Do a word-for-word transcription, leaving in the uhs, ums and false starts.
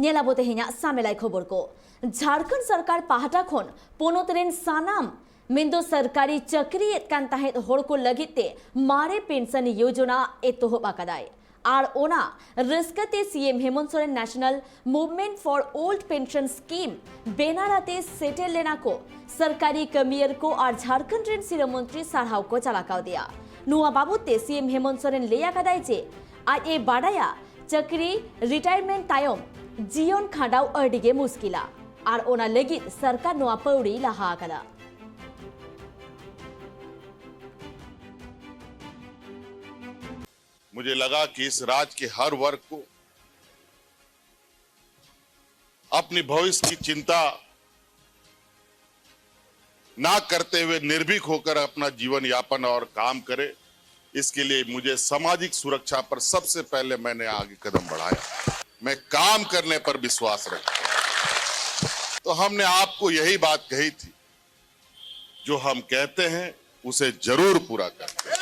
ᱧᱮᱞ ᱟᱵᱚ ᱛᱮᱦᱮᱧᱟᱜ ᱥᱟᱢᱮᱞᱟᱭ ᱠᱷᱚᱵᱚᱨ ᱠᱚ᱾ ᱡᱷᱟᱲᱠᱷᱚᱸᱰ ᱥᱚᱨᱠᱟᱨ ᱯᱟᱦᱴᱟ ᱠᱷᱚᱱ ᱯᱚᱱᱚᱛ ᱨᱮᱱ ᱥᱟᱱᱟᱢ ᱢᱮᱱᱫᱚ ᱥᱚᱨᱠᱟᱨᱤ ᱪᱟᱹᱠᱨᱤᱭᱮᱫ ᱠᱟᱱ ᱛᱟᱦᱮᱸᱫ ᱦᱚᱲ ᱠᱚ ᱞᱟᱹᱜᱤᱫ ᱛᱮ ᱢᱟᱨᱮ ᱯᱮᱱᱥᱚᱱ ᱭᱳᱡᱚᱱᱟ ᱮᱛᱚᱦᱚᱵ ᱟᱠᱟᱫᱟᱭ᱾ ᱟᱨ ᱚᱱᱟ ᱨᱟᱹᱥᱠᱟᱹ ᱛᱮ ᱥᱤ ᱮᱢ Hemant Soren National Movement for Old Pension Scheme ᱵᱮᱱᱟᱨ ᱟᱛᱮ ᱥᱮᱴᱮᱨ ᱞᱮᱱᱟ ᱠᱚ ᱥᱚᱨᱠᱟᱨᱤ ᱠᱟᱹᱢᱤᱭᱟᱹᱨ ᱠᱚ ᱟᱨ ᱡᱷᱟᱲᱠᱷᱚᱸᱰ ᱨᱮᱱ ᱥᱤᱨᱟᱹ ᱢᱚᱱᱛᱨᱤ ᱥᱟᱨᱦᱟᱣ ᱠᱚ ᱪᱟᱞ ᱟᱠᱟᱣᱫᱮᱭᱟ᱾ ᱱᱚᱣᱟ ᱵᱟᱵᱚᱛ ᱛᱮ ᱥᱤ ᱮᱢ ᱦᱮᱢᱚᱱᱛ ᱥᱚᱨᱮᱱ ᱞᱟᱹᱭ ᱟᱠᱟᱫᱟᱭ ᱡᱮ ᱟᱡ ᱮ ᱵᱟᱰᱟᱭᱟ ᱪᱟᱹᱠᱨᱤ ᱨᱤᱴᱟᱭᱟᱨᱢᱮᱱᱴ ᱛᱟᱭᱚᱢ ᱡᱤᱭᱚᱱ ᱠᱷᱟᱸᱰᱟᱣ ᱟᱹᱰᱤ ᱜᱮ ᱢᱩᱥᱠᱤᱞᱟ ᱟᱨ ᱚᱱᱟ ᱞᱟᱹᱜᱤᱫ ᱥᱚᱨᱠᱟᱨ ᱱᱚᱣᱟ ᱯᱟᱹᱣᱲᱤ ᱞᱟᱦᱟ ᱟᱠᱟᱫᱟ᱾ मुझे लगा कि इस राज्य के हर वर्ग को अपनी भविष्य की चिंता ना करते हुए निर्भीक होकर अपना जीवन यापन और काम करे, इसके लिए मुझे सामाजिक सुरक्षा पर सबसे पहले मैंने आगे कदम बढ़ाया। मैं काम करने पर विश्वास रखता हूं। तो हमने आपको यही बात कही थी, जो हम कहते हैं उसे जरूर पूरा करते हैं।